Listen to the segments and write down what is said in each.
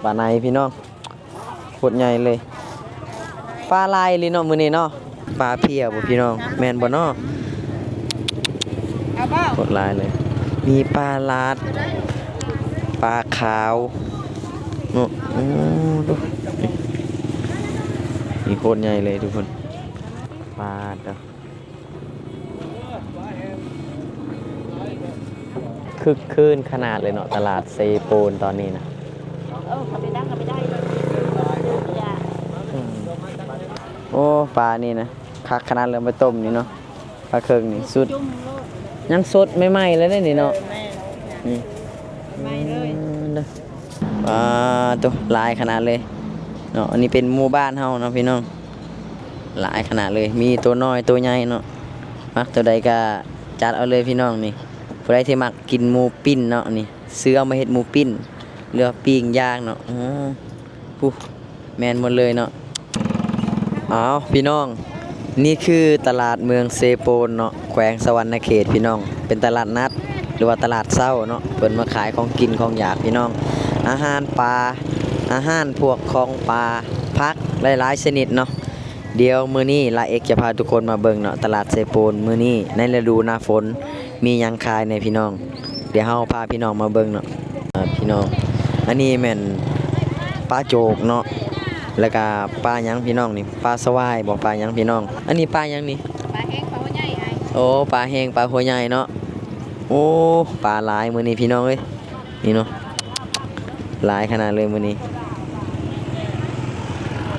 ປາໄນພີ່ນ້ອງ ໂຄດໃຫຍ່ເລີຍ. ປາຫຼາຍອີ່ຫຼີເນາະມື້ນີ້ເນາະ. ປາເພຍບໍ່ພີ່ນ້ອງ ແມ່ນບໍ່ເນາະ? ເອົາບໍ່? ໂຄດຫຼາຍເລີຍ ມີປາລາດ ປາຂາວເນາະ. ໂອ້ ດູ ນີ້ ນີ້ໂຄດໃຫຍ່ເລີຍທຸກຄົນ. ປາດເດີ ຄຶກຄື້ນຂະໜາດເລີຍເນາະ ຕະຫຼາດເຊໂປນຕອນນີ້ນະ. ເອີ ເຂົາໄປດັງເຂົາໄປໄດ້ເລີຍ. ອືມ ໂອ້ ປານີ້ນະ ຄັກຂະໜາດເລີຍ ເອົາໄປຕົ້ມນີ້ເນາະ. ປາເຄິງນີ້ສຸດ ຍັງສົດໃໝ່ໆເລີຍເດ້ນີ້ເນາະ. ເອີ ແມ່ນ ນີ້ ໃໝ່ເລີຍ. ອືມ ເດີ ປາໂຕ ຫຼາຍຂະໜາດເລີຍເນາະ. ອັນນີ້ເປັນໝູ່ບ້ານເຮົາເນາະພີ່ນ້ອງ ຫຼາຍຂະໜາດເລີຍ ມີໂຕນ້ອຍໂຕໃຫຍ່ເນາະ. ມັກໂຕໃດກະຈັດເອົາເລີຍພີ່ນ້ອງນີ້. ຜູ້ໃດທີ່ມັກກິນໝູປີ້ນເນາະ ນີ້ ຊື້ເອົາມາເຮັດໝູປີ້ນ ຫຼືວ່າປີ້ງຢ່າງເນາະ. ໂອ້ ພຸ້ນ ແມ່ນໝົດເລີຍເນາະ. ອ້າວ ພີ່ນ້ອງ ນີ້ຄືຕະຫຼາດເມືອງເຊໂປນເນາະ ແຂວງສະຫວັນນະເຂດພີ່ນ້ອງ. ເປັນຕະຫຼາດນັດ ຫຼືວ່າຕະຫຼາດເຊົ້າເນາະ ເພິ່ນມາຂາຍຂອງກິນຂອງຢາກພີ່ນ້ອງ. ອາຫານປ່າ ອາຫານພວກຂອງປ່າ ຜັກຫຼາຍໆຊະນິດເນາະ. ດຽວມື້ນີ້ລາເອັກຈະພາທຸກຄົນມາເບິ່ງເນາະ ຕະຫຼາດເຊໂປນມື້ນີ້ໃນລະດູໜ້າຝົນ ມີຫຍັງຂາຍແດ່ພີ່ນ້ອງ? ດຽວເຮົາພາພີ່ນ້ອງມາເບິ່ງເນາະ. ອ່າ ພີ່ນ້ອງ ອັນນີ້ແມ່ນປາໂຈກເນາະ ແລ້ວກະປາຫຍັງພີ່ນ້ອງນີ້? ປາສະຫວາຍບໍ່? ປາຫຍັງພີ່ນ້ອງ? ອັນນີ້ປາຫຍັງນີ້? ປາແຫ້ງ ປາຫົວໃຫຍ່ອ້າຍ. ໂອ້ ປາແຫ້ງ ປາຫົວໃຫຍ່ເນາະ. ໂອ້ ປາຫຼາຍມື້ນີ້ພີ່ນ້ອງເອີຍ. ນີ້ເນາະ ຫຼາຍຂະໜາດເລີຍມື້ນີ້.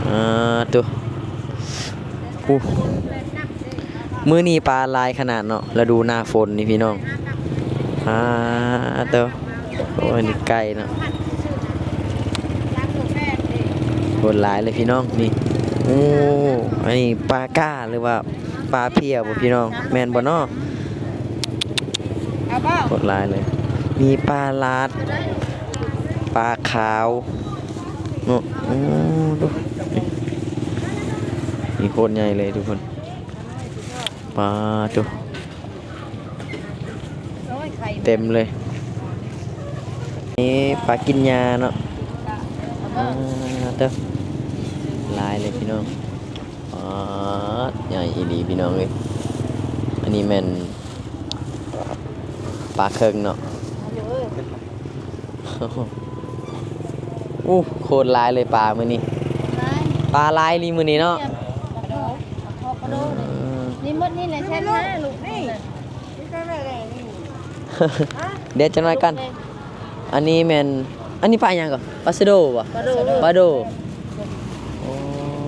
ອ່າ ໂຕ ໂອ້ ມື້ນີ້ປາຫຼາຍຂະໜາດເນາະ ລະດູໜ້າຝົນນີ້ພີ່ນ້ອງ. ອ່າ ໂຕ ໂອ້ຍ ນີ້ໄກ່ເນາະ ໂຄດຫຼາຍເລີຍພີ່ນ້ອງນີ້. ໂອ້ ອັນນີ້ປາກ້າ ຫຼືວ່າ ປາເພຍບໍ່ພີ່ນ້ອງ ແມ່ນບໍ່ເນາະ? ເອົາບໍ່? ໂຄດຫຼາຍເລີຍ ມີປາລາດ ປາຂາວເນາະ. ໂອ້ ດູ ນີ້ໂຄດໃຫຍ່ເລີຍທຸກຄົນ. ປາໂຕ ເຕັມເລີຍ ນີ້ປາກິນຫຍ້າເນາະ. ອ່າ ເຕີ ຫຼາຍເລີຍພີ່ນ້ອງ. ປາດ ໃຫຍ່ອີ່ຫຼີພີ່ນ້ອງເອີຍ. ອັນນີ້ແມ່ນປາເຄິງເນາະ. ໂອ້ ໂຄດຫຼາຍເລີຍປາມື້ນີ້ ປາຫຼາຍອີ່ຫຼີມື້ນີ້ເນາະ. ອືມ ນີ້ໝົດນີ້ແຫຼະ ແສນຫ້າລູກນີ້ນະ. ດຽວຈັກໜ້ອຍກ່ອນ. ອັນນີ້ແມ່ນ ອັນນີ້ປາຫຍັງກໍ? ປາສະໂດບໍ່? ປາໂດ ປາໂດ. ໂອ້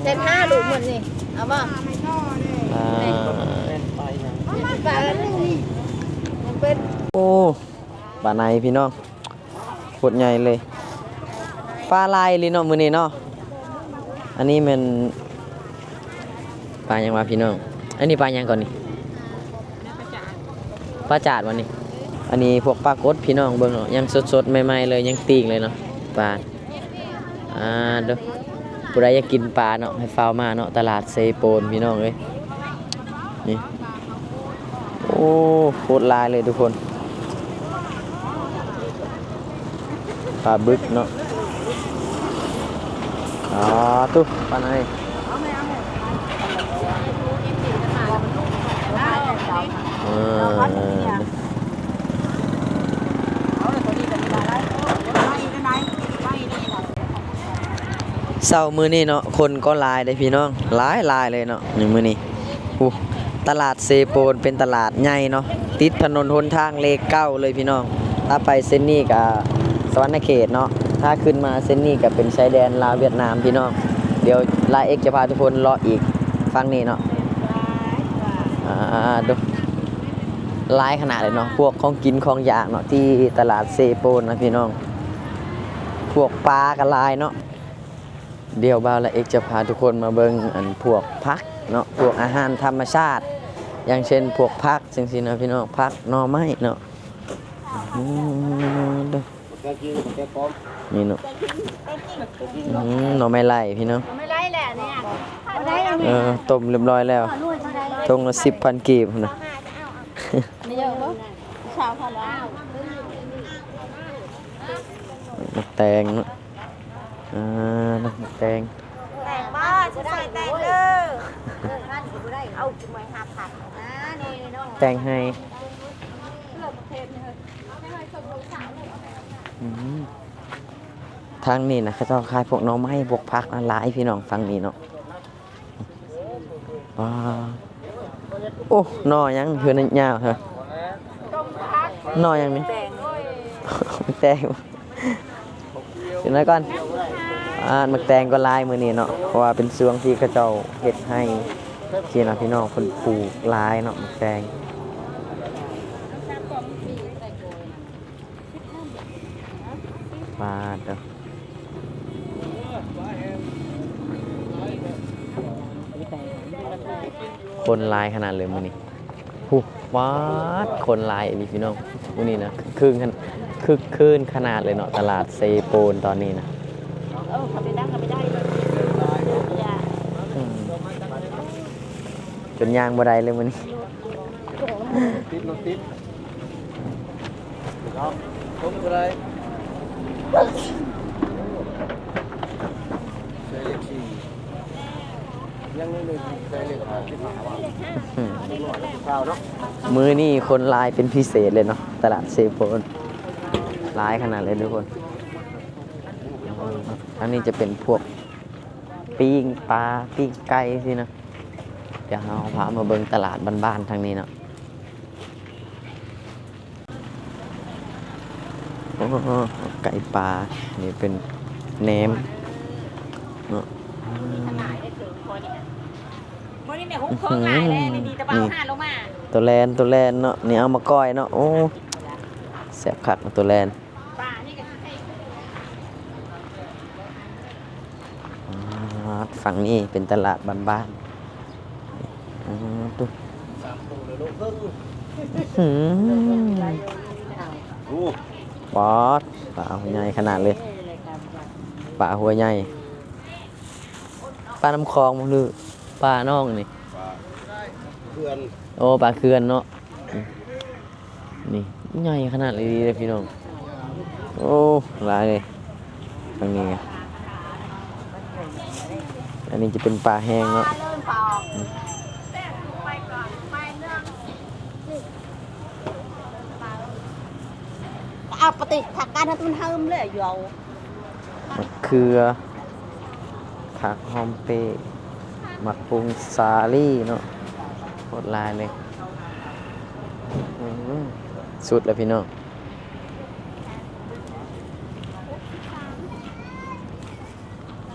ແສນຫ້າລູກໝົດນີ້ ເອົາບໍ່? ອ່າ ປາອັນນີ້ ມັນເປັນ ໂອ້ ປາໄນພີ່ນ້ອງ ໂຄດໃຫຍ່ເລີຍ. ປາຫຼາຍອີ່ຫຼີເນາະມື້ນີ້ເນາະ. ອັນນີ້ແມ່ນ ປາຫຍັງວະພີ່ນ້ອງ? ອັນນີ້ປາຫຍັງກ່ອນນີ້? ປາຈາດວະນີ້? ອັນນີ້ພວກປາກົດພີ່ນ້ອງເບິ່ງເນາະ ຍັງສົດໆໃໝ່ໆເລີຍ ຍັງຕີງເລີຍເນາະ ປາ. ອ່າ ເດີ ຜູ້ໃດຢາກກິນປາເນາະ ໃຫ້ຟ້າວມາເນາະ ຕະຫຼາດເຊໂປນພີ່ນ້ອງເອີຍ ນີ້. ໂອ້ ໂຄດຫຼາຍເລີຍທຸກຄົນ ປາບຶກເນາະ. ອ່າ ຕຸ ປາໄນ ເອີ ເຊົ້າມື້ນີ້ເນາະ ຄົນກໍຫຼາຍເດ້ພີ່ນ້ອງ ຫຼາຍໆເລີຍເນາະ ໃນມື້ນີ້. ໂອ້ ຕະຫຼາດເຊໂປນເປັນຕະຫຼາດໃຫຍ່ເນາະ ຕິດຖະໜົນຫົນທາງເລກເກົ້າເລີຍພີ່ນ້ອງ. ຖ້າໄປເສັ້ນນີ້ກະສະຫວັນນະເຂດເນາະ ຖ້າຂຶ້ນມາເສັ້ນນີ້ກະເປັນຊາຍແດນລາວຫວຽດນາມພີ່ນ້ອງ. ດຽວລາເອັກຈະພາທຸກຄົນເລາະອີກຝັ່ງນີ້ເນາະ. ອ່າ ດູ ຫຼາຍຂະໜາດເລີຍເນາະ ພວກຂອງກິນຂອງຢາກເນາະ ທີ່ຕະຫຼາດເຊໂປນນະພີ່ນ້ອງ. ພວກປາກະຫຼາຍເນາະ. ດຽວບ່າວລາເອັກຈະພາທຸກຄົນມາເບິ່ງ ອັນ ພວກຜັກເນາະ ພວກອາຫານທຳມະຊາດ ຢ່າງເຊັ່ນ ພວກຜັກຈັ່ງຊີ້ນະພີ່ນ້ອງ ຜັກໜໍ່ໄມ້ເນາະ. ອືມ ນີ້ເນາະ ອືມ ໜໍ່ໄມ້ໄລ່ພີ່ນ້ອງ ໜໍ່ໄມ້ໄລ່ແຫຼະນີ້ ເອີ ຕົ້ມຮຽບຮ້ອຍແລ້ວ ຖົງລະສິບພັນກີບພຸ້ນນະ. ນີ້ເຍາະບໍ່? ຊາວພັນ. ໝາກແຕງເນາະ. ອ່າ ໝາກແຕງ ແຕງບໍ່? ຊິຊ່ອຍແຕງເດີ ເອົາ ຊິມາຫາຜັດ ແຕງໃຫ້ ອືມ ທາງນີ້ນະ ເຂົາເຈົ້າຂາຍພວກໜໍ່ໄມ້ ພວກຜັກນະ ຫຼາຍພີ່ນ້ອງ ຝັ່ງນີ້ເນາະ. ປາ ໂອ້ ໜໍ່ຫຍັງຄືຍາວແທ້? ໜໍ່ຫຍັງນີ້? ແຕງ ແຕງ ກິນໄວ້ກ່ອນ. ອາ ໝາກແຕງກໍຫຼາຍມື້ນີ້ເນາະ ເພາະວ່າເປັນຊ່ວງທີ່ເຂົາເຈົ້າເຮັດໄຮ່ຊີ້ນະ ພີ່ນ້ອງ ເພິ່ນປູກຫຼາຍເນາະ ໝາກແຕງ. ປາດເດີ ຄົນຫຼາຍຂະໜາດເລີຍມື້ນີ້. ຜູ້ ປາດ ຄົນຫຼາຍອີ່ຫຼີພີ່ນ້ອງ ມື້ນີ້ນະ ຄຶກຄື້ນ ຄຶກຄື້ນຂະໜາດເລີຍເນາະ ຕະຫຼາດເຊໂປນຕອນນີ້ນະ. ເອີ ເຂົ້າໄປດັງກໍໄປໄດ້ ອືມ ຈົນຍ່າງບໍ່ໄດ້ເລີຍມື້ນີ້ ລົດຕິດ ລົດຕິດ. ເນາະ ຕົງເທົ່າໃດ? ໃສ່ເລກສີ່ ຍັງໜຶ່ງໃສ່ເລກຫ້າສິບຫ້າ ວ່າ ອືມ ເນາະ ມື້ນີ້ຄົນຫຼາຍເປັນພິເສດເລີຍເນາະ ຕະຫຼາດເຊໂປນ ຫຼາຍຂະໜາດເລີຍທຸກຄົນ. ອັນນີ້ຈະເປັນພວກປີ້ງປາ ປີ້ງໄກ່ຊີ້ນະ. ດຽວເຮົາພາມາເບິ່ງຕະຫຼາດບ້ານໆທາງນີ້ເນາະ. ໂອ້ ໄກ່ປ່າ ນີ້ເປັນແໜມເນາະ. ມື້ນີ້ແມ່ຫົກຄອງຫຼາຍແລ້ວ ນີ້ມີແຕ່ບ່າວຫາລົງມາ ໂຕແລນ ໂຕແລນເນາະ. ນີ້ເອົາມາກ້ອຍເນາະ. ໂອ້ ແຊບຄັກ ໂຕແລນ. ປານີ້ກໍຊິໃສ່ ອ່າ ຝັ່ງນີ້ເປັນຕະຫຼາດບ້ານໆ. ອ່າ ຕຸ ສາມໂຕເລີຍລູກເບິ່ງ. ໂອ້ ປາດ ປາຫົວໃຫຍ່ຂະໜາດເລີຍ ປາຫົວໃຫຍ່. ປານ້ຳຂອງບໍ່ ຫຼື ປາໜອງນີ້? ປາເຂື່ອນ. ໂອ້ ປາເຂື່ອນເນາະ. ນີ້ໃຫຍ່ຂະໜາດອີ່ຫຼີເດ້ພີ່ນ້ອງ. ໂອ້ ຫຼາຍເດ້ຝັ່ງນີ້. ອັນນີ້ຈະເປັນປາແຫ້ງເນາະ. ເອົາປະຕິກຜັກກາດໃຫ້ມັນເຫິມເລີຍຢູ່. ມະເຂືອ ຜັກຫອມເປ ໝາກປຸງສາລີເນາະ ໂຄດຫຼາຍເລີຍ. ອືມ ສຸດແລ້ວພີ່ນ້ອງ.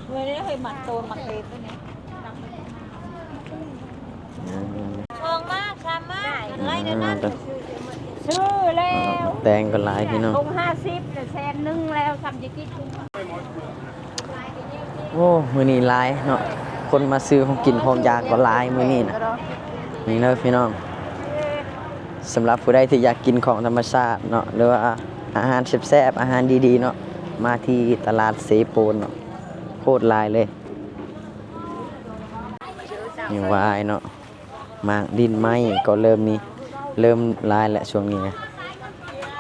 ເອີ ເດ້ ເຮີ້ຍ ໝາກໂຕນ ໝາກເຕນຕົວນີ້ ອືມ ສອງໝາກ ສາມໝາກ ອັນໄລເດີນັ້ນ ຊື້ແລ້ວ. ແຕງກໍຫຼາຍພີ່ນ້ອງ ຖົງຫ້າສິບ ແສນໜຶ່ງແລ້ວ ສ່ຳຈະກິນ. ໂອ້ ມື້ນີ້ຫຼາຍເນາະ ຄົນມາຊື້ຂອງກິນຂອງຢາກກໍຫຼາຍມື້ນີ້ນະ. ນີ້ເດີພີ່ນ້ອງ ສຳລັບຜູ້ໃດທີ່ຢາກກິນຂອງທຳມະຊາດເນາະ ຫຼືວ່າອາຫານແຊບໆ ອາຫານດີໆເນາະ ມາທີ່ຕະຫຼາດເຊໂປນເນາະ ໂຄດຫຼາຍເລີຍ. ມີຫວາຍເນາະ ໝາກດິນໄມ້ກໍເລີ່ມມີ ເລີ່ມຫຼາຍແລ້ວຊ່ວງນີ້ນະ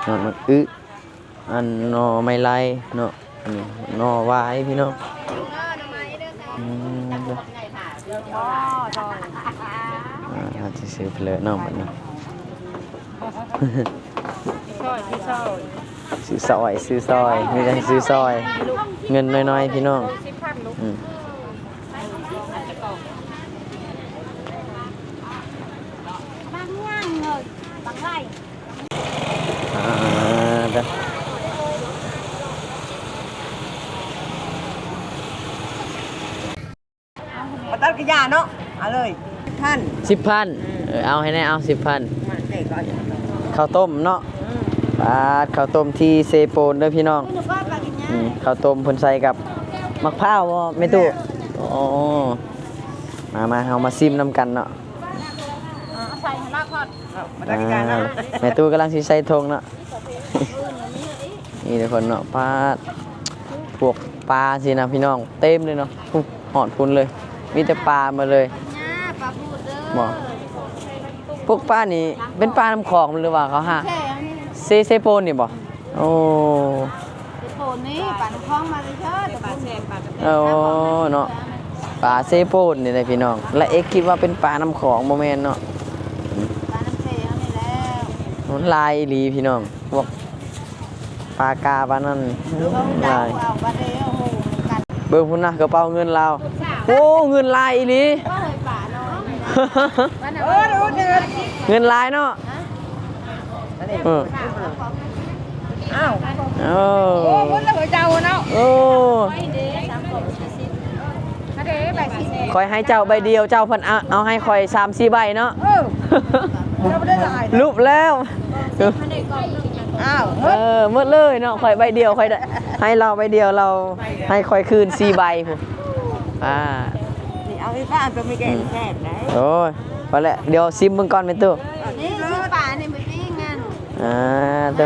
ເນາະ. ໝາກອຶ ອັນໜໍ່ໄມ້ໄລ່ເນາະ ອັນນີ້ໜໍ່ຫວາຍພີ່ນ້ອງ. ອືມ ອ່າ ເຮົາຊິຊື້ເພີ້ເນາະບັດນີ້. ຊື້ຊອຍ ຊື້ຊອຍ ມີແຕ່ໃຫ້ຊື້ຊອຍ ເງິນນ້ອຍໆ ພີ່ນ້ອງ. ອືມ ບາງຢ່າງເລີຍ ບາງໄລ່ ອ່າ ເດີ ມາຕັດກະຢາເນາະ ເອົາເລີຍ ສິບພັນ ສິບພັນ ເອີ ເອົາໃຫ້ແດ່ ເອົາສິບພັນ. ເຂົ້າຕົ້ມເນາະ ອືມ ປາດ ເຂົ້າຕົ້ມທີ່ເຊໂປນເດີພີ່ນ້ອງ. ອືມ ເຂົ້າຕົ້ມເພິ່ນໃສ່ກັບໝາກພ້າວບໍ່ແມ່ຕູ້? ໂອ້ ມາ ມາ ເຮົາມາຊິມນຳກັນເນາະ. ເອົາໃສ່ໃຫ້ລາວກ່ອນ ມາຕັດກະຢາເນາະ. ອ່າ ແມ່ຕູ້ກຳລັງຊິໃສ່ຖົງເນາະ. ນີ້ທຸກຄົນເນາະ ປາດ ພວກປາຊີ້ນະພີ່ນ້ອງ ເຕັມເລີຍເນາະ. ພຸ້ນ ຮອດພຸ້ນເລີຍ ມີແຕ່ປາໝົດເລີຍ. ປາພູດເດີ ບໍ່ ພວກປານີ້ເປັນປານ້ຳຂອງ ຫຼືວ່າເຂົາຫາ ເຊ ເຊໂປນນີ້ບໍ່? ໂອ້ ໂອ້ ນີ້ປານ້ຳຂອງມາເລີຍເດີ ປາແຊບ ປາກະແຕ ໂອ້ ເນາະ ປາເຊໂປນນີ້ແຫຼະພີ່ນ້ອງ ລະເອກຄິດວ່າເປັນປານ້ຳຂອງ ບໍ່ແມ່ນເນາະ ປານ້ຳເຊເຮົານີ້ແຫຼະ ມັນຫຼາຍອີ່ຫຼີພີ່ນ້ອງ ພວກປາກາປານັ້ນຫຼາຍ ເອົາປາເດ ໂອ້ໂຫ ເບິ່ງພຸ້ນນະ ກະເປົາເງິນລາວ ໂອ້ ເງິນຫຼາຍອີ່ຫຼີ ເອີ ເງິນຫຼາຍເນາະ ເອີ ອ້າວ ໂອ້ ໝົດແລ້ວເຈົ້າເນາະ ໂອ້ ຂ້ອຍໃຫ້ເຈົ້າໃບດຽວ ເຈົ້າເພິ່ນເອົາ ເອົາໃຫ້ຂ້ອຍສາມສີ່ໃບເນາະ ເອີ ເຈົ້າບໍ່ໄດ້ຫຼາຍ ຫຼຸບແລ້ວ ອ້າວ ເອີ ໝົດເລີຍເນາະ ຂ້ອຍໃບດຽວ ຂ້ອຍໄດ້ ໃຫ້ລາວໃບດຽວ ລາວໃຫ້ຂ້ອຍຄືນສີ່ໃບພຸ້ນ ອ່າ ນີ້ເອົາອີກ ເອົາຕົວມີແກງແຊບໄດ໋ ໂອ້ຍ ພໍແລ້ວ ດຽວຊິມເບິ່ງກ່ອນແມ່ຕູ້ ນີ້ຊິມປານີ້ໄປປີ້ງຫັ້ນ ອ່າ ໂຕ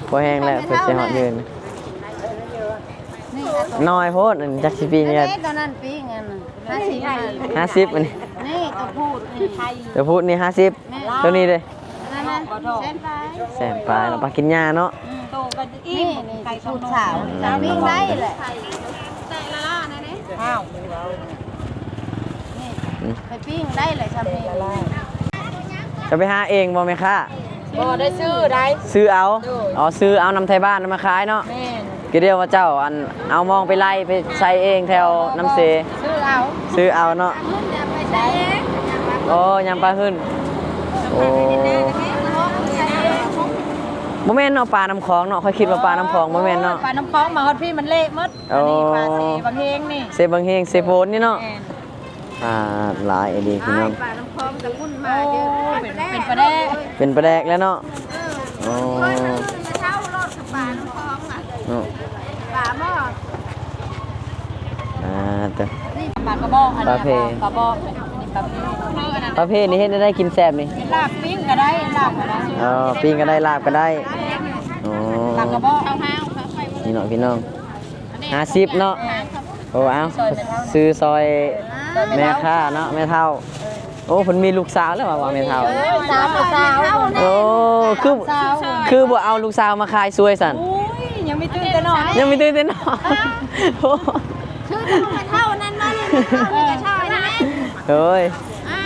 ພໍແຮງແລ້ວ ເພິ່ນຊິຮອດເງິນ ນີ້ ນ້ອຍໂພດ ອັນຈັກຊິປີ້ງ ເດ້ ຕອນນັ້ນປີ້ງຫັ້ນ ຫ້າສິບ ຫ້າສິບ ອັນນີ້ ນີ້ຕົວຜູ້ນີ້ ຕົວຜູ້ນີ້ຫ້າສິບ ແມ່ນ ຕົວນີ້ເດ້ ນັ້ນນະ ແສນປາຍ ແສນປາຍເນາະ ປາກິນຫຍ້າເນາະ ອືມ ໂຕກໍອີ່ມ ນີ້ ນີ້ ໄກ່ ສູດສາວ ອືມ ປີ້ງໄດ້ແຫຼະ ແຕ່ລະລ້ານະເດ້ ອ້າວ ນີ້ ອືມ ໄປປີ້ງໄດ້ແຫຼະ ຊ່ຳນີ້ ຈະໄປຫາເອງບໍ່ແມ່ຄ້າ? ບໍ່ໄດ້ຊື້ໄດ໋ ຊື້ເອົາ ໂດຍ ອໍ ຊື້ເອົານຳໄທບ້ານນຳມາຂາຍເນາະ ແມ່ນ ກະດຽວວ່າເຈົ້າ ອັນ ເອົາມອງໄປໄລ່ໄປໃສ່ເອງແຖວນ້ຳເຊ ຊື້ເອົາ ຊື້ເອົາເນາະ ໂອ້ ຍາມປາຫຶ້ນ ໂອ້ ບໍ່ແມ່ນເນາະ ປານ້ຳຂອງເນາະ ຂ້ອຍຄິດວ່າປານ້ຳຂອງ ບໍ່ແມ່ນເນາະ ປານ້ຳຂອງ ມາຮອດພີ້ມັນເລະໝົດ ໂອ້ ອັນນີ້ປາເຊບັງເຮງນີ້ ເຊບັງເຮງ ເຊໂປນນີ້ເນາະ ແມ່ນ ອ່າ ຫຼາຍອີ່ຫຼີພີ່ນ້ອງ ປານ້ຳຂອງກະບຸນມາເດີ ໂອ້ ເປັນ ເປັນປາແດກ ເປັນປາແດກແລ້ວເນາະ ເອີ ໂອ້ ເອີ ເຊົາໂລດປານ້ຳຂອງນະ ເນາະ ປາໝໍ້ ອ່າ ເຕີ ນີ້ປາກະບອກ ອັນນີ້ປາເພ ປາກະບອກ ອັນນີ້ປາເພ ປາເພນີ້ເຮັດແນວໃດກິນແຊບນີ້? ເຮັດລາບ ປີ້ງກະໄດ້ ລາບກະໄດ້ ອໍ ປີ້ງກະໄດ້ ລາບກະໄດ້ ໂອ້ ປາກະບອກ ນີ້ເນາະພີ່ນ້ອງ ຫ້າສິບເນາະ ໂອ້ ເອົາ ຊື້ຊ່ອຍແມ່ຄ້າເນາະ ແມ່ເຖົ້າ ໂອ້ ເພິ່ນມີລູກສາວແລ້ວວ່າ ວ່າແມ່ເຖົ້າ ສາວ ສາວ ໂອ້ ຄື ສາວ ຄືບໍ່ເອົາລູກສາວມາຂາຍຊ່ວຍຊັ້ນ ໂອ້ຍ ຍັງມີຕື່ນແຕ່ນ້ອຍ ຍັງມີຕື່ນແຕ່ນ້ອຍ ໂອ້ ຄືແມ່ເຖົ້ານັ້ນມານີ້ ແມ່ເຖົ້ານີ້ກະຊ່ອຍນະແມ່ ໂອ້ຍ ອ່າ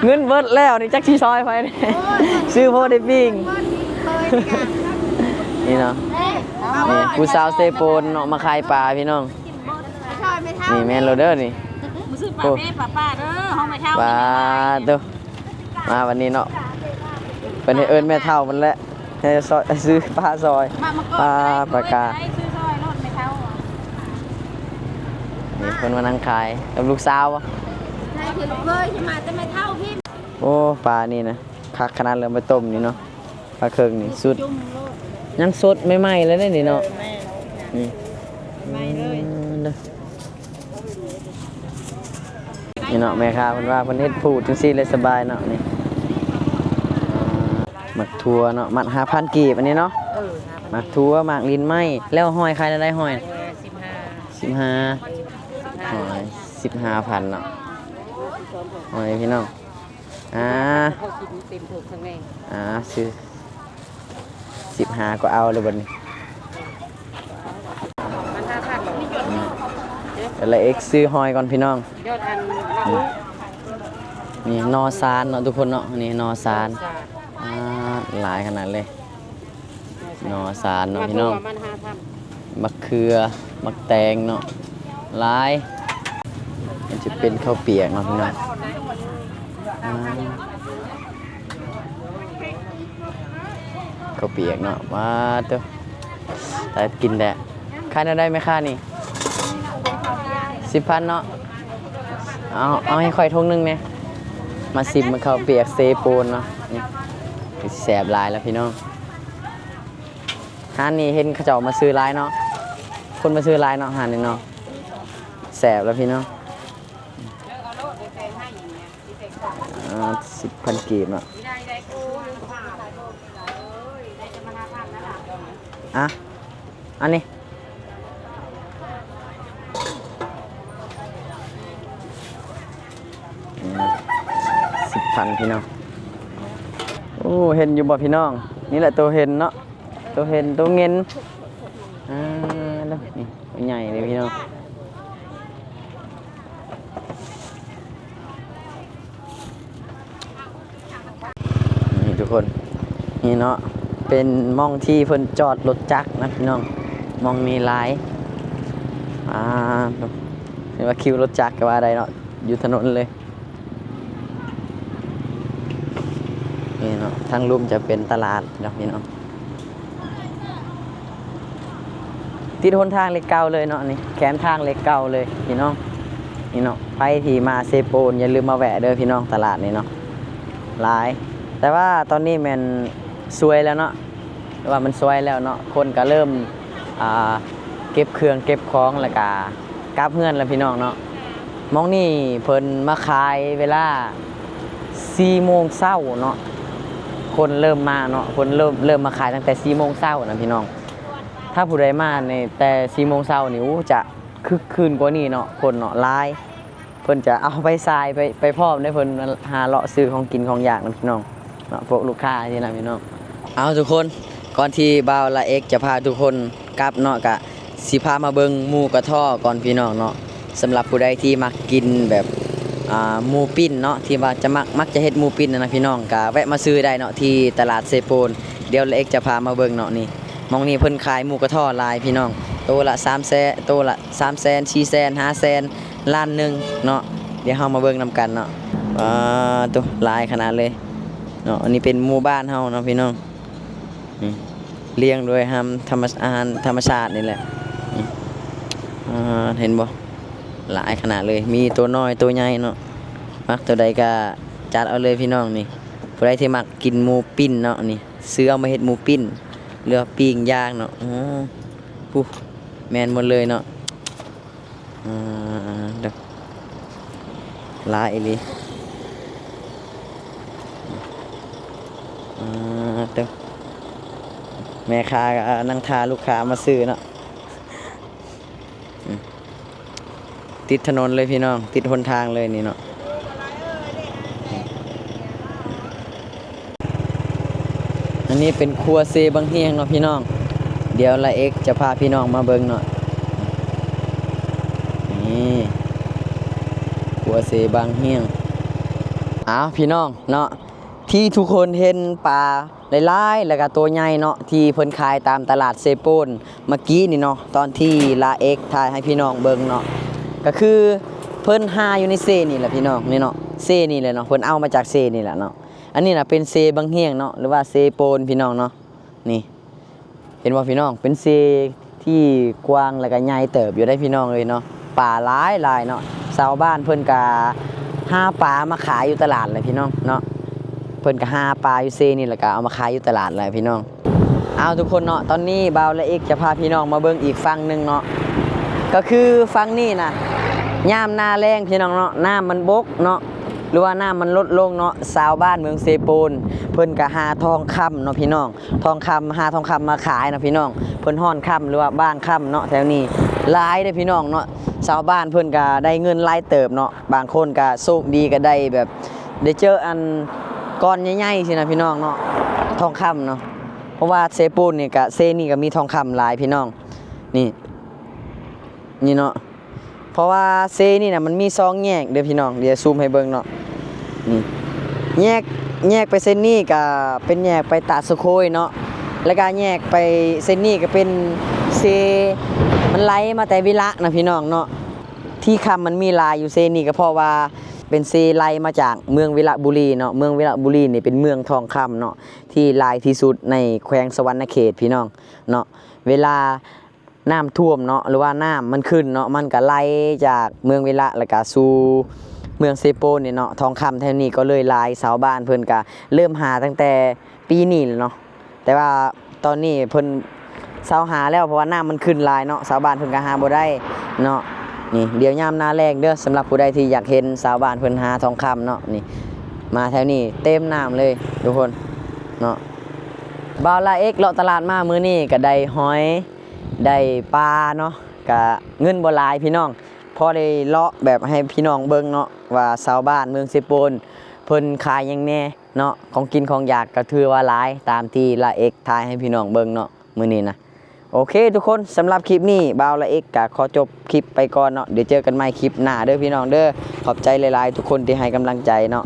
ເງິນເບິດແລ້ວນີ້ ຈັກຊິຊ່ອຍໃຜນີ້ ໂອ້ຍ ຊື້ພໍໄດ້ປີ້ງ ນີ້ເນາະ ນີ້ ຜູ້ສາວເຊໂປນເນາະ ມາຂາຍປາພີ່ນ້ອງ ນີ້ແມ່ນໂລດເດີນີ້ ມາຊື້ປາເພ ປາປາເດີ ຂອງແມ່ເຖົ້າ ປາໂຕ ມາວັນນີ້ເນາະ ເພິ່ນໃຫ້ເອີ້ນແມ່ເຖົ້າເພິ່ນແຫຼະ ໃຫ້ຊ່ອຍ ຊື້ປາຊ່ອຍ ມາ ມາກ່ອນ ປາ ປາກາ ຊື້ຊ່ອຍໂລດແມ່ເຖົ້າ ນີ້ເພິ່ນມານັ່ງຂາຍກັບລູກສາວບໍ່? ໃຊ່ ເພິ່ນເຄີຍຊິມາແຕ່ແມ່ເຖົ້າພີ້ ໂອ້ ປານີ້ນະ ຄັກຂະໜາດເລີຍ ເອົາໄປຕົ້ມນີ້ເນາະ ປາເຄິງນີ້ສຸດ ຍັງສົດໃໝ່ໆເລີຍເດ້ນີ້ເນາະ ເອີ ແມ່ນ ນີ້ ໃໝ່ເລີຍ ເອີ ເດີ ນີ້ເນາະ ແມ່ຄ້າເພິ່ນວ່າເພິ່ນເຮັດພູດຈັ່ງຊີ້ເລີຍສະບາຍເນາະ ນີ້ ໝາກຖົ່ວເນາະ ມັດຫ້າພັນກີບ ອັນນີ້ເນາະ ເອີ ໝາກຖົ່ວ ໝາກລິນໄມ້ ແລ້ວຫອຍຂາຍແນວໃດຫອຍ? ສິບຫ້າ ສິບຫ້າ ຫອຍ ສິບຫ້າພັນເນາະ ຫອຍພີ່ນ້ອງ ອ່າ ເຂົາກິນເຕັມຖົງທັງແມ່ ອ່າ ຊື້ ສິບຫ້າກໍເອົາເລີຍບັດນີ້ ມັນຫ້າພັນ ອືມ ແລ້ວເອກຊື້ຫອຍກ່ອນພີ່ນ້ອງ ຍອດອັນ ອືມ ນີ້ໜໍ່ສານເນາະທຸກຄົນເນາະ ນີ້ໜໍ່ສານ ໜໍ່ສານ ອ່າ ຫຼາຍຂະໜາດເລີຍ ໜໍ່ສານເນາະພີ່ນ້ອງ ມັນຫ້າພັນ ບັກເຂືອ ບັກແຕງເນາະ ຫຼາຍ ມັນຈະເປັນເຂົ້າປຽກເນາະພີ່ນ້ອງ ອ່າ ເຂົ້າປຽກເນາະ ມາເຕີ ຕາຍກິນແທ້ ຂາຍແນວໃດແມ່ຄ້ານີ້? ສິບພັນເນາະ ເອົາ ເອົາໃຫ້ຂ້ອຍຖົງໜຶ່ງແດ່ ມາຊິມເບິ່ງເຂົ້າປຽກເຊໂປນເນາະ ນີ້ ຄືຊິແຊບຫຼາຍແລ້ວພີ່ນ້ອງ ຮ້ານນີ້ເຫັນເຂົາເຈົ້າມາຊື້ຫຼາຍເນາະ ຄົນມາຊື້ຫຼາຍເນາະ ຮ້ານນີ້ເນາະ ແຊບແລ້ວພີ່ນ້ອງ ອ່າ ສິບພັນກີບເນາະ ອ່ະ ອັນນີ້ ອືມ ສິບພັນ ພີ່ນ້ອງ ໂອ້ ເຫັນຢູ່ບໍ່ພີ່ນ້ອງ ນີ້ແຫຼະໂຕເຫັນເນາະ ໂຕເຫັນ ໂຕເຫງັນ ອ່າ ໃຫຍ່ເດ້ພີ່ນ້ອງ. ນີ້ທຸກຄົນ ນີ້ເນາະ ເປັນໝ່ອງທີ່ເພິ່ນຈອດລົດຈັກນະພີ່ນ້ອງ. ໝ່ອງນີ້ຫຼາຍ ອ່າ ເອີ້ນວ່າຄິວລົດຈັກກໍວ່າໄດ້ເນາະ ຢູ່ຖະໜົນເລີຍ. ນີ້ເນາະ ທາງລຸ່ມຈະເປັນຕະຫຼາດເນາະພີ່ນ້ອງ. ຕິດຫົນທາງເລກເກົ່າເລີຍເນາະ ນີ້ແຄມທາງເລກເກົ່າເລີຍພີ່ນ້ອງ. ນີ້ເນາະ ໃຜທີ່ມາເຊໂປນ ຢ່າລືມມາແວະເດີພີ່ນ້ອງ ຕະຫຼາດນີ້ເນາະ ຫຼາຍ. ແຕ່ວ່າຕອນນີ້ແມ່ນສວຍແລ້ວເນາະ ແຕ່ວ່າມັນສວຍແລ້ວເນາະ ຄົນກໍເລີ່ມ ອ່າ ເກັບເຄື່ອງເກັບຂອງ ແລ້ວກໍກັບເຮືອນແລ້ວພີ່ນ້ອງເນາະ. ໝ່ອງນີ້ເພິ່ນມາຂາຍເວລາສີ່ໂມງເຊົ້າເນາະ ຄົນເລີ່ມມາເນາະ ເພິ່ນເລີ່ມ ເລີ່ມມາຂາຍຕັ້ງແຕ່ສີ່ໂມງເຊົ້ານະພີ່ນ້ອງ. ຖ້າຜູ້ໃດມານີ້ແຕ່ສີ່ໂມງເຊົ້ານີ້ ໂອ້ ຈະຄຶກຄື້ນກວ່ານີ້ເນາະ ຄົນເນາະ ຫຼາຍ. ເພິ່ນຈະເອົາໄຟສາຍໄປ ໄປພ້ອມເດ້ ເພິ່ນຫາເລາະຊື້ຂອງກິນຂອງຢາກນຳພີ່ນ້ອງເນາະ ພວກລູກຄ້າຊີ້ນະພີ່ນ້ອງ. ເອົາທຸກຄົນ ກ່ອນທີ່ບ່າວລາເອັກຈະພາທຸກຄົນກັບເນາະ ກະຊິພາມາເບິ່ງໝູກະທໍກ່ອນພີ່ນ້ອງເນາະ. ສຳລັບຜູ້ໃດທີ່ມັກກິນແບບ ອ່າ ໝູປີ້ນເນາະ ທີ່ວ່າຈະມັກ ມັກຈະເຮັດໝູປີ້ນຫັ້ນນະພີ່ນ້ອງ ກະແວະມາຊື້ໄດ້ເນາະ ທີ່ຕະຫຼາດເຊໂປນ. ດຽວລາເອັກຈະພາມາເບິ່ງເນາະ. ນີ້ ໝ່ອງນີ້ເພິ່ນຂາຍໝູກະທໍຫຼາຍພີ່ນ້ອງ ໂຕລະສາມແສນ ໂຕລະສາມແສນ ສີ່ແສນ ຫ້າແສນ ລ້ານໜຶ່ງເນາະ. ດຽວເຮົາມາເບິ່ງນຳກັນເນາະ. ປາໂຕ ຫຼາຍຂະໜາດເລີຍເນາະ. ອັນນີ້ເປັນໝູບ້ານເຮົາເນາະພີ່ນ້ອງ. ນີ້ ລ້ຽງໂດຍທຳ ທຳມະ ອາຫານທຳມະຊາດນີ້ແຫຼະ. ນີ້ ອ່າ ເຫັນບໍ່ ຫຼາຍຂະໜາດເລີຍ ມີໂຕນ້ອຍໂຕໃຫຍ່ເນາະ. ມັກໂຕໃດກະຈັດເອົາເລີຍພີ່ນ້ອງ. ນີ້ ຜູ້ໃດທີ່ມັກກິນໝູປີ້ນເນາະ ນີ້ ຊື້ເອົາມາເຮັດໝູປີ້ນ ຫຼືວ່າປີ້ງຍ່າງເນາະ. ໂອ້ ຜູ້ ແມ່ນໝົດເລີຍເນາະ. ອ່າ ເດີ ຫຼາຍອີ່ຫຼີ. ອ່າ ເດີ ແມ່ຄ້າກໍນັ່ງຖ້າລູກຄ້າມາຊື້ເນາະ. ອືມ ຕິດຖະໜົນເລີຍພີ່ນ້ອງ ຕິດຫົນທາງເລີຍນີ້ເນາະ. ອັນນີ້ເປັນຄົວເຊບັງຮຽງເນາະພີ່ນ້ອງ. ດຽວລາເອັກຈະພາພີ່ນ້ອງມາເບິ່ງເນາະ. ນີ້ ຄົວເຊບັງຮຽງ. ອ້າວ ພີ່ນ້ອງເນາະ ທີ່ທຸກຄົນເຫັນປາ ຫຼາຍໆ ແລ້ວກະໂຕໃຫຍ່ເນາະ ທີ່ເພິ່ນຂາຍຕາມຕະຫຼາດເຊໂປນເມື່ອກີ້ນີ້ເນາະ ຕອນທີ່ລາເອັກຖ່າຍໃຫ້ພີ່ນ້ອງເບິ່ງເນາະ ກະຄືເພິ່ນຫາຢູ່ໃນເຊນີ້ແຫຼະພີ່ນ້ອງ. ນີ້ເນາະ ເຊນີ້ແຫຼະເນາະ ເພິ່ນເອົາມາຈາກເຊນີ້ແຫຼະເນາະ. ອັນນີ້ນະເປັນເຊບັງຮຽງເນາະ ຫຼືວ່າເຊໂປນພີ່ນ້ອງເນາະ. ນີ້ ເຫັນບໍ່ພີ່ນ້ອງ ເປັນເຊທີ່ກວ້າງ ແລ້ວກະໃຫຍ່ເຕີບຢູ່ໄດ໋ພີ່ນ້ອງເອີຍເນາະ. ປາຫຼາຍໆເນາະ ຊາວບ້ານເພິ່ນກະຫາປາມາຂາຍຢູ່ຕະຫຼາດແຫຼະພີ່ນ້ອງເນາະ. ເພິ່ນກະຫາປາຢູ່ເຊນີ້ ແລ້ວກະເອົາມາຂາຍຢູ່ຕະຫຼາດແຫຼະພີ່ນ້ອງ. ເອົາ ທຸກຄົນເນາະ ຕອນນີ້ບ່າວລາເອັກຈະພາພີ່ນ້ອງມາເບິ່ງອີກຝັ່ງໜຶ່ງເນາະ ກະຄືຝັ່ງນີ້ນະ ຍາມໜ້າແລ້ງພີ່ນ້ອງເນາະ ນ້ຳມັນບົກເນາະ ຫຼືວ່ານ້ຳມັນລົດລົງເນາະ ຊາວບ້ານເມືອງເຊໂປນ ເພິ່ນກະຫາທອງຄຳເນາະພີ່ນ້ອງ. ທອງຄຳ ຫາທອງຄຳມາຂາຍເນາະພີ່ນ້ອງ. ເພິ່ນຮ່ອນຄ່ຳ ຫຼືວ່າບ່າງຄ່ຳເນາະ ແຖວນີ້ຫຼາຍເດ້ພີ່ນ້ອງເນາະ. ຊາວບ້ານເພິ່ນກະໄດ້ເງິນຫຼາຍເຕີບເນາະ ບາງຄົນກະໂຊກດີກະໄດ້ແບບ ໄດ້ເຈີອັນກ້ອນໃຫຍ່ໆຊີ້ນະພີ່ນ້ອງເນາະ ທອງຄຳເນາະ. ເພາະວ່າເຊໂປນນີ້ກະ ເຊນີ້ກະມີທອງຄຳຫຼາຍພີ່ນ້ອງ. ນີ້ ນີ້ເນາະ ເພາະວ່າເຊນີ້ນະ ມັນມີສອງແຍກເດີພີ່ນ້ອງ ດຽວຊູມໃຫ້ເບິ່ງເນາະ. ນີ້ ແຍກ ແຍກໄປເສັ້ນນີ້ກະເປັນແຍກໄປຕາດສະໂຄຍເນາະ ແລ້ວກະແຍກໄປເສັ້ນນີ້ກະເປັນເຊ ມັນໄຫຼມາແຕ່ວິລະນະພີ່ນ້ອງເນາະ. ທີ່ຄຳມັນມີຫຼາຍຢູ່ເຊນີ້ກະເພາະວ່າເປັນເຊໄຫຼມາຈາກເມືອງວິລະບູລີເນາະ. ເມືອງວິລະບູລີນີ້ເປັນເມືອງທອງຄຳເນາະ ທີ່ຫຼາຍທີ່ສຸດໃນແຂວງສະຫວັນນະເຂດພີ່ນ້ອງເນາະ. ເວລາ ນ້ຳຖ້ວມເນາະ ຫຼືວ່ານ້ຳມັນຂຶ້ນເນາະ ມັນກະໄຫຼຈາກເມືອງວິລະ ແລ້ວກະສູ່ເມືອງເຊໂປນນີ້ເນາະ. ທອງຄຳແຖວນີ້ກໍເລີຍຫຼາຍ ຊາວບ້ານເພິ່ນກະເລີ່ມຫາຕັ້ງແຕ່ປີນີ້ແຫຼະເນາະ ແຕ່ວ່າຕອນນີ້ເພິ່ນເຊົາຫາແລ້ວ ເພາະວ່ານ້ຳມັນຂຶ້ນຫຼາຍເນາະ ຊາວບ້ານເພິ່ນກະຫາບໍ່ໄດ້ເນາະ. ນີ້ ດຽວຍາມໜ້າແລ້ງເດີ ສຳລັບຜູ້ໃດທີ່ຢາກເຫັນຊາວບ້ານເພິ່ນຫາທອງຄຳເນາະ ນີ້ ມາແຖວນີ້ເຕັມນ້ຳເລີຍທຸກຄົນເນາະ. ບ່າວລາເອັກເລາະຕະຫຼາດມາມື້ນີ້ກະໄດ້ຫອຍ ໄດ້ປາເນາະ ກະເງິນບໍ່ຫຼາຍພີ່ນ້ອງ ພໍໄດ້ເລາະແບບໃຫ້ພີ່ນ້ອງເບິ່ງເນາະ ວ່າຊາວບ້ານເມືອງເຊໂປນເພິ່ນຂາຍຫຍັງແດ່ເນາະ. ຂອງກິນຂອງຢາກກະຖືວ່າຫຼາຍ ຕາມທີ່ລາເອັກຖ່າຍໃຫ້ພີ່ນ້ອງເບິ່ງເນາະ ມື້ນີ້ນະ. ໂອເຄທຸກຄົນ ສຳລັບຄລິບນີ້ ບ່າວລາເອັກກະຂໍຈົບຄລິບໄປກ່ອນເນາະ. ດຽວເຈີກັນໃໝ່ຄລິບໜ້າເດີພີ່ນ້ອງເດີ. ຂອບໃຈຫຼາຍໆທຸກຄົນທີ່ໃຫ້ກຳລັງໃຈເນາະ.